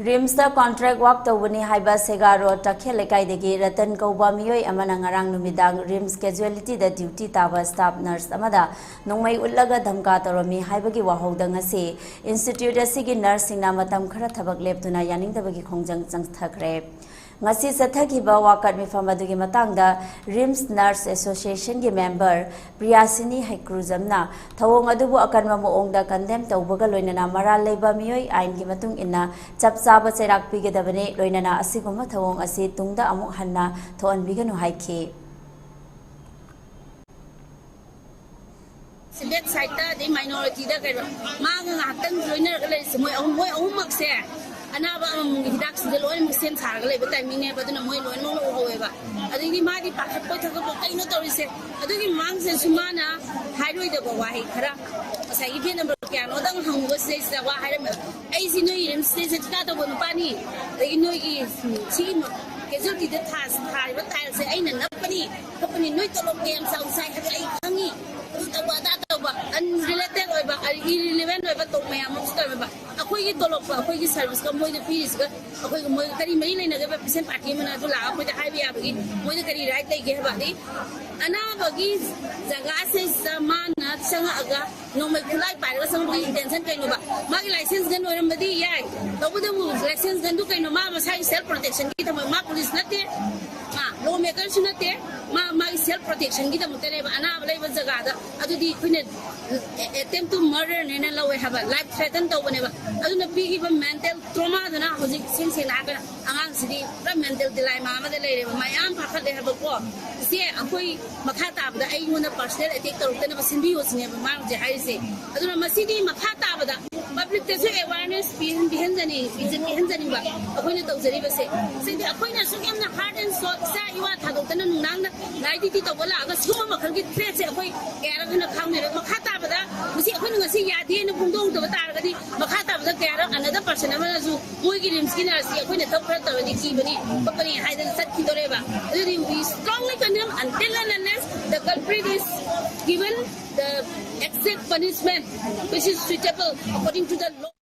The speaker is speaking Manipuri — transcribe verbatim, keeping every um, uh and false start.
ꯔꯤꯝꯁꯇ ꯀꯣꯟꯇ꯭ꯔꯦꯛ ꯋꯥꯛ ꯇꯧꯕꯅꯤ ꯍꯥꯏꯕ ꯁꯦꯒꯥ ꯔꯣꯗ ꯇꯈꯦꯜ ꯂꯩꯀꯥꯏꯗꯒꯤ ꯔꯇꯟ ꯀꯧꯕ ꯃꯤꯑꯣꯏ ꯑꯃꯅ ꯉꯔꯥꯡ ꯅꯨꯃꯤꯗꯥꯡ ꯔꯤꯝꯁ ꯀꯦꯖꯨꯋꯦꯂꯤꯇꯤꯗ ꯗ꯭ꯌꯨꯇꯤ ꯇꯥꯕ ꯁ꯭ꯇꯥꯐ ꯅꯔꯁ ꯑꯃꯗ ꯅꯣꯡꯃꯩ ꯎꯠꯂꯒ ꯙꯝꯀꯥ ꯇꯧꯔꯝꯃꯤ ꯍꯥꯏꯕꯒꯤ ꯋꯥꯍꯧꯗ ꯉꯁꯤ ꯏꯟꯁꯇꯤꯇ꯭ꯌꯨꯠ ꯑꯁꯤꯒꯤ ꯅꯔꯁꯁꯤꯡꯅ ꯃꯇꯝ ꯈꯔ ꯊꯕꯛ ꯂꯦꯞꯇꯨꯅ ꯌꯥꯅꯤꯡꯗꯕꯒꯤ ꯈꯣꯡꯖꯪ ꯆꯪꯊꯈ꯭ꯔꯦ꯫ ꯉꯁꯤ ꯆꯠꯊꯈꯤꯕ ꯋꯥꯀꯠ ꯃꯤꯐꯝ ꯑꯗꯨꯒꯤ ꯃꯇꯥꯡꯗ ꯔꯤꯝꯁ ꯅꯔꯁ ꯑꯦꯁꯣꯁꯤꯌꯦꯁꯟꯒꯤ ꯃꯦꯝꯕꯔ ꯄ꯭ꯔꯤꯌꯥꯁꯤꯅꯤ ꯍꯩꯀ꯭ꯔꯨꯖꯝꯅ ꯊꯧꯑꯣꯡ ꯑꯗꯨꯕꯨ ꯑꯀꯟꯕ ꯃꯑꯣꯡꯗ ꯀꯟꯗꯦꯝ ꯇꯧꯕꯒ ꯂꯣꯏꯅꯅ ꯃꯔꯥꯜ ꯂꯩꯕ ꯃꯤꯑꯣꯏ ꯑꯥꯏꯟꯒꯤ ꯃꯇꯨꯡ ꯏꯟꯅ ꯆꯞ ꯆꯥꯕ ꯆꯩꯔꯥꯛ ꯄꯤꯒꯗꯕꯅꯤ, ꯂꯣꯏꯅꯅ ꯑꯁꯤꯒꯨꯝꯕ ꯊꯧꯑꯣꯡ ꯑꯁꯤ ꯇꯨꯡꯗ ꯑꯃꯨꯛ ꯍꯟꯅ ꯊꯣꯛꯍꯟꯕꯤꯒꯅꯨ ꯍꯥꯏꯈꯤ꯫ ꯁꯤꯕꯦꯠ ꯁꯥꯏꯠꯇ ꯑꯗꯩ ꯃꯥꯏꯅꯣꯔꯤꯇꯤꯗ ꯀꯩꯅꯣ ꯃꯥꯒ ꯉꯥꯏꯍꯥꯛꯇꯪ ꯂꯣꯏꯅꯔꯒ ꯂꯩꯔꯤꯁꯦ ꯃꯣꯏ ꯑꯍꯨꯝ ꯃꯣꯏ ꯑꯍꯨꯝꯃꯛꯁꯦ ꯑꯅꯥꯕ ꯑꯃꯃꯝꯒꯤ ꯍꯤꯗꯥꯛꯁꯤꯗ ꯂꯣꯏꯅꯃꯛ ꯁꯦꯝ ꯁꯥꯔꯒ ꯂꯩꯕ ꯇꯥꯏꯃꯤꯡꯅꯦꯕ꯫ ꯑꯗꯨꯅ ꯃꯣꯏ ꯂꯣꯏꯅꯃꯛ ꯎꯍꯧꯋꯦꯕ꯫ ꯑꯗꯩꯗꯤ ꯃꯥꯗꯤ ꯄꯥꯈꯠꯄꯣꯏ ꯊꯛꯀꯠꯄꯣꯏ ꯀꯩꯅꯣ ꯇꯧꯔꯤꯁꯦ꯫ ꯑꯗꯨꯒꯤ ꯃꯃꯥꯡꯁꯤꯗꯁꯨ ꯃꯥꯅ ꯍꯥꯏꯔꯣꯏꯗꯕ ꯋꯥꯍꯩ ꯈꯔ ꯉꯁꯥꯏꯒꯤ ꯐꯦꯟ ꯅꯝꯕꯔ ꯀꯌꯥꯅꯣꯗꯪ ꯍꯪꯕꯁꯤꯗꯩꯁꯤꯗ ꯋꯥ ꯍꯥꯏꯔꯝꯃꯦ꯫ ꯑꯩꯁꯤ ꯅꯣꯏ ꯔꯤꯝꯁ ꯁꯤꯗꯩꯁꯤꯗ ꯊꯤꯀꯥ ꯇꯧꯕ ꯅꯨꯄꯥꯅꯤ꯫ ꯑꯗꯒꯤ ꯅꯣꯏꯒꯤ ꯁꯤꯒꯤ ꯀꯦꯖꯨꯋꯦꯂꯤꯇꯤꯗ ꯊꯥꯔꯤꯕ ꯇꯥꯏꯜꯁꯦ ꯑꯩꯅ ꯅꯞꯄꯅꯤ ꯈꯣꯠꯄꯅꯤ꯫ ꯅꯣꯏ ꯇꯣꯂꯣꯞ ꯀꯌꯥꯝ ꯆꯥꯎꯅ ꯆꯥꯏ ꯍꯥꯏꯕ ꯑꯩ ꯈꯪꯉꯤ꯫ ꯑꯗꯨ ꯇꯧꯕ ꯑꯗꯥ ꯇꯧꯕ ꯑꯟꯔꯤꯂꯦꯇꯦꯠ ꯑꯣꯏꯕ, ꯏꯔꯤꯂꯤꯚꯦꯟ ꯑꯣꯏꯕ ꯇꯣꯛ ꯃꯌꯥꯝ ꯑꯃꯁꯨ ꯇꯧꯋꯦꯕ꯫ ꯑꯩꯈꯣꯏꯒꯤ ꯇꯣꯂꯣꯞꯀ ꯑꯩꯈꯣꯏꯒꯤ ꯁꯔꯚꯤꯁꯀ ꯃꯣꯏꯗ ꯄꯤꯔꯤꯁꯤꯒ ꯑꯩꯈꯣꯏꯒ ꯃꯣꯏꯒ ꯀꯔꯤ ꯃꯔꯤ ꯂꯩꯅꯒꯦꯕ? ꯄꯦꯁꯦꯟ ꯄꯥꯔꯇꯤ ꯑꯃꯅ ꯑꯗꯨ ꯂꯥꯛꯑꯒ ꯑꯩꯈꯣꯏꯗ ꯍꯥꯏꯕ ꯌꯥꯕꯒꯤ ꯃꯣꯏꯗ ꯀꯔꯤ ꯔꯥꯏꯠ ꯂꯩꯒꯦ ꯍꯥꯏꯕ? ꯑꯗꯩ ꯑꯅꯥꯕꯒꯤ ꯖꯒꯥꯁꯤꯗ ꯃꯥꯅ ꯆꯪꯉꯛꯑꯒ ꯅꯣꯡꯃꯩ ꯈꯨꯠꯂꯥꯏ ꯄꯥꯏꯔꯒ ꯆꯪꯉꯛꯄꯒꯤ ꯏꯟꯇꯦꯟꯁꯟ ꯀꯩꯅꯣꯕ? ꯃꯥꯒꯤ ꯂꯥꯏꯁꯦꯟꯁ ꯒꯟ ꯑꯣꯏꯔꯝꯕꯗꯤ ꯌꯥꯏ, ꯇꯧꯕꯇꯕꯨ ꯂꯥꯏꯁꯦꯟꯁ ꯒꯟꯗꯨ ꯀꯩꯅꯣ? ꯃꯥ ꯃꯁꯥꯒꯤ ꯁꯦꯜꯐ ꯄ꯭ꯔꯣꯇꯦꯛꯁꯟꯒꯤ ꯊꯝꯃꯣꯏ꯫ ꯃꯥ ꯄꯨꯂꯤꯁ ꯅꯠꯇꯦ, ꯃꯥ ꯂꯣ ꯃꯦꯀꯔꯁꯨ ꯅꯠꯇꯦ꯫ ꯃꯥ ꯃꯥꯒꯤ ꯁꯦꯜꯐ ꯄ꯭ꯔꯣꯇꯦꯛꯁꯟꯒꯤꯗꯃꯛꯇꯅꯦꯕ꯫ ꯑꯅꯥꯕ ꯂꯩꯕ ꯖꯒꯥꯗ ꯑꯗꯨꯗꯤ ꯑꯩꯈꯣꯏꯅ attempt to murder ꯅꯦꯅ ꯂꯧꯋꯦ ꯍꯥꯏꯕ, ꯂꯥꯏꯐ ꯊ꯭ꯔꯦꯇꯟ ꯇꯧꯕꯅꯦꯕ꯫ ꯑꯗꯨꯅ ꯄꯤꯈꯤꯕ ꯃꯦꯟꯇꯦꯜ ꯇ꯭ꯔꯣꯃꯥꯗꯨꯅ ꯍꯧꯖꯤꯛ ꯏꯁꯦꯡ ꯁꯦꯡꯅ ꯍꯥꯏꯔꯒꯅ ꯑꯉꯥꯡꯁꯤꯗꯤ ꯄꯨꯔꯥ ꯃꯦꯟꯇꯦꯜ ꯗꯤꯂꯥꯏꯃꯥ ꯑꯃꯗ ꯂꯩꯔꯦꯕ꯫ ꯃꯥ ꯌꯥꯝ ꯄꯥꯈꯠꯂꯦ ꯍꯥꯏꯕꯀꯣ꯫ ꯏꯆꯦ, ꯑꯩꯈꯣꯏ ꯃꯈꯥ ꯇꯥꯕꯗ ꯑꯩꯉꯣꯟꯗ ꯄꯔꯁꯅꯦꯜ ꯑꯦꯇꯦꯛ ꯇꯧꯔꯛꯇꯅꯕ ꯁꯤꯟꯕꯤꯌꯣ ꯁꯤꯅꯦꯕ ꯃꯥ ꯍꯧꯖꯤꯛ ꯍꯥꯏꯔꯤꯁꯦ꯫ ꯑꯗꯨꯅ ꯃꯁꯤꯗꯤ ꯃꯈꯥ ꯇꯥꯕꯗ ꯄꯕ꯭ꯂꯤꯛꯇꯁꯨ ꯑꯦꯋꯥꯔꯅꯦꯁ ꯄꯤꯍꯟ- ꯄꯤꯍꯟꯖꯅꯤꯡ- ꯄꯤꯖ- ꯄꯤꯍꯟꯖꯅꯤꯡꯕ ꯑꯩꯈꯣꯏꯅ ꯇꯧꯖꯔꯤꯕꯁꯦ꯫ ꯁꯤꯗꯤ ꯑꯩꯈꯣꯏꯅ ꯑꯁꯨꯛ ꯌꯥꯝꯅ ꯍꯥꯔꯠ ꯑꯦꯟ ꯁꯣꯜ, ꯏꯆꯥ ꯏꯋꯥ ꯊꯥꯗꯣꯛꯇꯅ ꯅꯨꯡꯗꯥꯡꯗ ꯅꯥꯏꯠ ꯗ꯭ꯌꯨꯇꯤ ꯇꯧꯕ ꯂꯥꯛꯑꯒ ꯁꯤꯒꯨꯝꯕ ꯃꯈꯜꯒꯤ ꯊ꯭ꯔꯦꯠꯁꯦ ꯑꯩꯈꯣꯏ ꯀꯌꯥꯔꯛ ꯍꯦꯟꯅ ꯈꯪꯗꯣꯏꯅꯣ? ꯃꯈꯥ ꯇꯥꯕꯗ ꯃꯁꯤ ꯑꯩꯈꯣꯏꯅ ꯉꯁꯤ ꯌꯥꯗꯦꯅ ꯐꯣꯡꯗꯣꯛꯇꯕ ꯇꯥꯔꯒꯗꯤ ꯃꯈꯥ ꯇꯥꯕꯗ ꯀꯌꯥꯔꯛ ꯑꯅꯗꯔ ꯄꯔꯁꯟ ꯑꯃꯅꯁꯨ ꯃꯣꯏꯒꯤ ꯔꯤꯝꯁꯀꯤ ꯅꯔꯁꯁꯤ ꯑꯩꯈꯣꯏꯅ ꯊꯕꯛ ꯈꯔ ꯇꯧꯔꯗꯤ ꯀꯤꯕꯅꯤ ꯈꯣꯠꯄꯅꯤ ꯍꯥꯏꯗꯅ ꯆꯠꯈꯤꯗꯣꯔꯦꯕ꯫ ꯑꯗꯨꯗꯤ we strongly condemn until and unless the culprit is given the exact punishment which is suitable according to the law.